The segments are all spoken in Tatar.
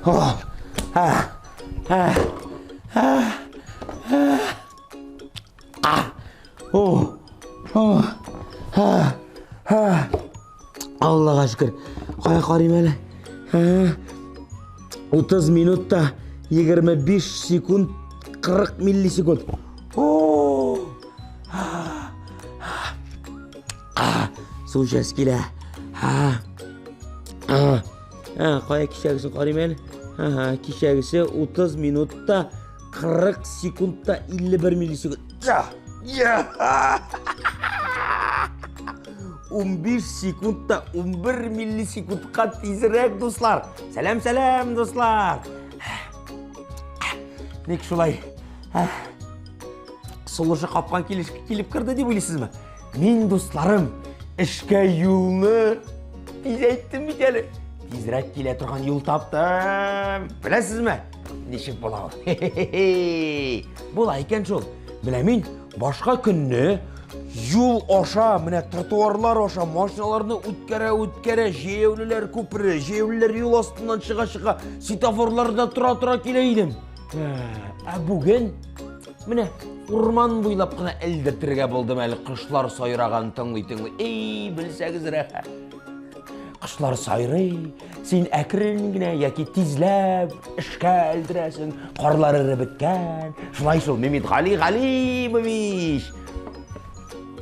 О, а, а, а, а, а, о, о, а, а. Аллага шөкер. Кая карыйм әле? Ха. 30 минутта 25 секунд 40 миллисекунд. О! Су эчәсе килә. Ха. А. А, кая кичәгесен карыйм әле. Ага, кичәгесе 30 минутта 40 секундта 51 миллисекунд. Я! Я! 15 секундта 11 миллисекундка тизрәк, дуслар. Сәлам, сәлам, дуслар. Ник шулай? Сулышы капкан килеш килеп керде дип уйлыйсызмы? Мин, дусларым, эшкә юлны тизәйттем бит әле. Тизрәк килә торган юл таптым. Беләсезме, ничек була ул? Була икән шул. Менә мин башка көнне юл аша, менә тротуарлар аша машиналарны үткәрә-үткәрә, җәяүлеләр күпере, җәяүлеләр юл астыннан чыга-чыга, светофорларда тора-тора килә идем. Ә бүген Менә урман буйлап кына элдертергә булдым әле кошлар сайраган тыңлый-тыңлый. Эй, белсәгез рәхәт. Кошлар сайрый, син әкрен генә яки тизләп эшкә элдерәсең, карлар эреп беткән. Шулай шул, Мемит Гали Галимович.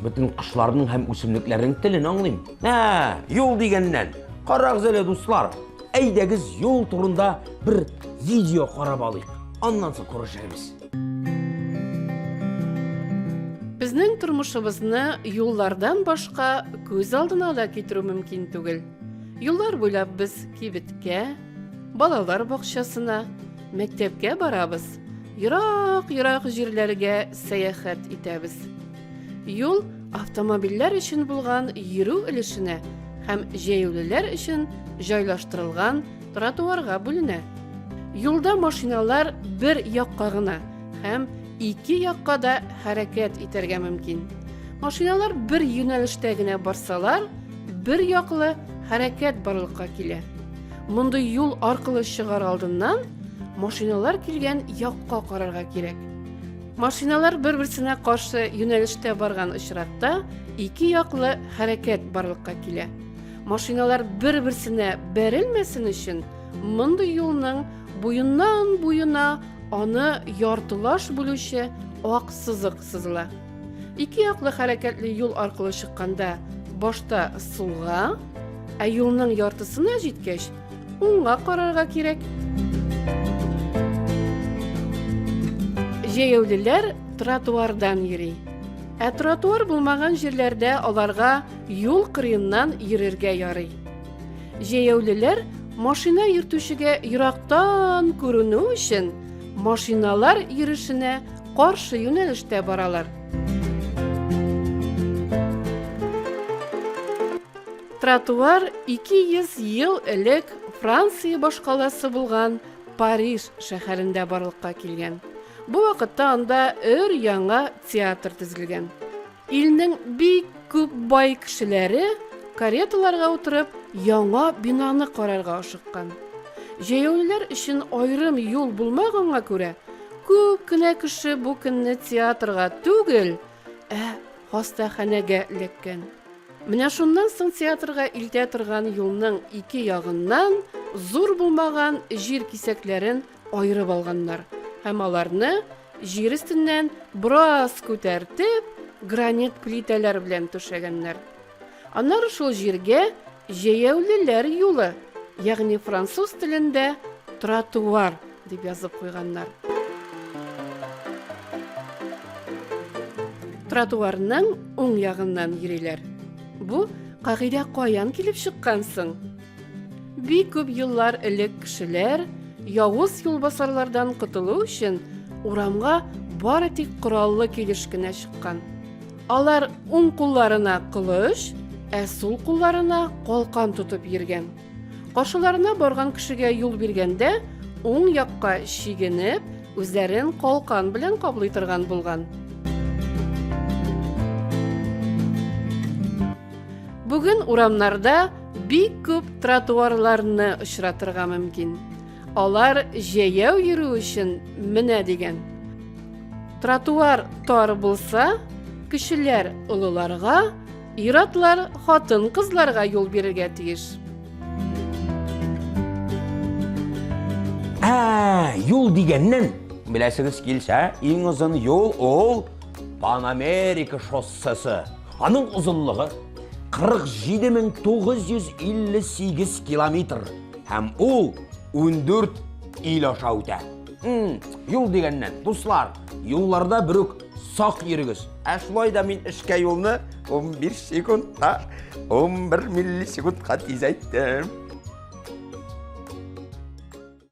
Бөтен кошларның һәм үсемлекләрнең телен аңлыйм. Ә, юл дигәннән. Карагыз әле, дуслар. Әйдәгез юл турында бер видео карап алыйк. Аннан соң күрешербез. Безнең тормышыбызны юллардан башка күз алдына да китерү мөмкин түгел. Юллар буйлап без кибеткә, балалар бакчасына, мәктәпкә барабыз, ерак-ерак җирләргә сәяхәт итәбез. Юл автомобильләр өчен булган йөрү өлешенә һәм җәяүлеләр өчен җайлаштырылган тротуарга бүленә. Юлда машиналар бер якка гына һәм ике якка да хәрәкәт итәргә мөмкин. Машиналар бер юнәлештә генә барсалар, бер яклы хәрәкәт барлыкка килә. Мондый юл аркылы чыгар алдыннан машиналар килгән якка карарга кирәк. Машиналар бер-берсенә каршы юнәлештә барган очракта ике яклы хәрәкәт барлыкка килә. Машиналар бер-берсенә бәрелмәсен өчен, мондый юлның буеннан буена аны яртылаш бүлүче ак сызык сызыла. Ике яклы хәрәкәтле юл аркылы чыкканда башта сулга, ә юлның яртысына җиткәч, уңга карарга кирәк. Җәяүлеләр тротуардан йөри. Ә тротуар булмаган җирләрдә аларга юл кырыеннан йөрергә ярый. Җәяүлеләр машина йөртүчегә ерактан күренү өчен машиналар йөрешенә каршы юнәлештә баралар. Тротуар 200 ел элек Франция башкаласы булган Париж шәһәрендә барлыкка килгән. Бу вакытта анда өр-яңа театр төзелгән. Илнең бик күп бай кешеләре кареталарга утырып яңа бинаны карарга ашыккан. Җәяүлеләр өчен аерым юл булмаганга күрә, күп кенә кеше бу көнне театрга түгел, ә хастаханәгә эләккән. Менә шуннан соң театрга илтә торган юлның ике ягыннан зур булмаган җир кисәкләрен аерып алганнар һәм аларны җир өстеннән бераз күтәртеп, гранит плитәләр белән түшәгәннәр. Аннары шул җиргә җәяүлеләр юлы, ягъни француз телендә тротуар дип язып куйганнар. Тротуарның уң ягыннан йөриләр. Бу кагыйдә каян килеп чыккан соң? Бик күп еллар элек кешеләр явыз юлбасарлардан котылу өчен урамга бары тик кораллы килеш кенә чыккан. Алар уң кулларына кылыч, ә сул кулларына калкан тотып йөргән. Каршыларына барган кешегә юл биргәндә, уң якка чигенеп, үзләрен калкан белән каплый торган булган. Бүген урамнарда бик күп тротуарларны очратырга мөмкин. Алар җәяү йөрү өчен менә дигән. Тротуар тар булса, кешеләр олыларга, ир-атлар хатын-кызларга юл бирергә тиеш. Ә, юл дигәннән, беләсегез килсә, иң озын юл ул Панамерика шоссесы. Аның озынлыгы 47958 километр һәм ул 14 ил аша үтә. Юл дигәннән, дуслар, юлларда берүк сак йөрегез. Ә шулай да мин эшкә юлны 15 секундта, 11 миллисекундка тизәйттем.